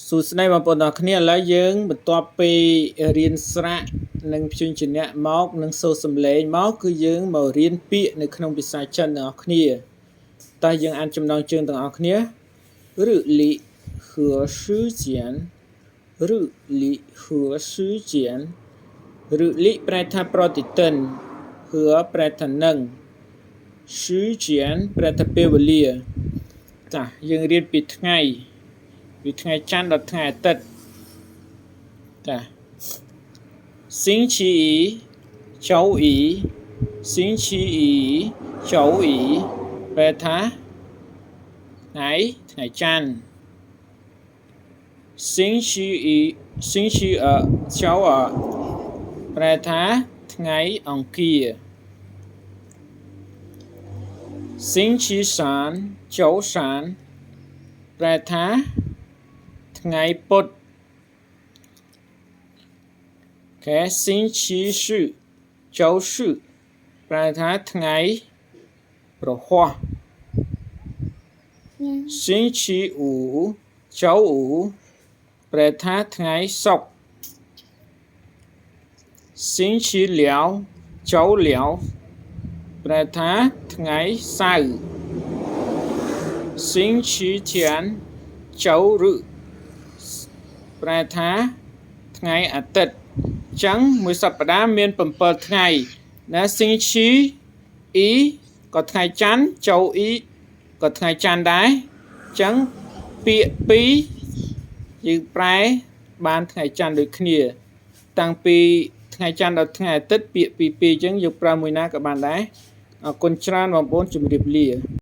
សួស្តីបងប្អូនទាំងអស់គ្នាឥឡូវយើងបន្ទាប់ពីរៀនស្រៈនិងព្យញ្ជនៈមកនិងសូរសំឡេងមកគឺយើងមករៀនពាក្យនៅក្នុងភាសាចិនទាំងអស់គ្នាតើយើងអានចំណងជើងទាំងអស់គ្នា日历和时间日历和时间日历ប្រែថាប្រតិទិន和ប្រែថានឹង时间ប្រែថាពេលវេលាចា៎យើងរៀនពីថ្ងៃ ពីថ្ងៃច័ន្ទដល់ថ្ងៃអាទិត្យចា星期一周一星期一周一ប្រែថាថ្ងៃថ្ងៃច័ន្ទ星期一星期二周二ប្រែថាថ្ងៃអង្គារ星期三周三ប្រែថាថ្ងៃពុធ ខែ星期四周四ប្រែថាថ្ងៃព្រហស្បតិ៍星期五周五ប្រែថាថ្ងៃសុក្រ星期六周六ប្រែថាថ្ងៃសៅរ៍星期天周日ប្រែថាថ្ងៃអាទិត្យអញ្ចឹងមួយសប្តាហ៍មាន7ថ្ងៃណា星期一ក៏ថ្ងៃច័ន្ទ周一ក៏ថ្ងៃច័ន្ទដែរអញ្ចឹងពាក្យពីរយើងប្រែបានថ្ងៃច័ន្ទដូចគ្នា តាំងពីថ្ងៃច័ន្ទដល់ថ្ងៃអាទិត្យពាក្យពីរពីរអញ្ចឹងយើងប្រើមួយណាក៏បានដែរអរគុណច្រើនបងប្អូនជម្រាបលា។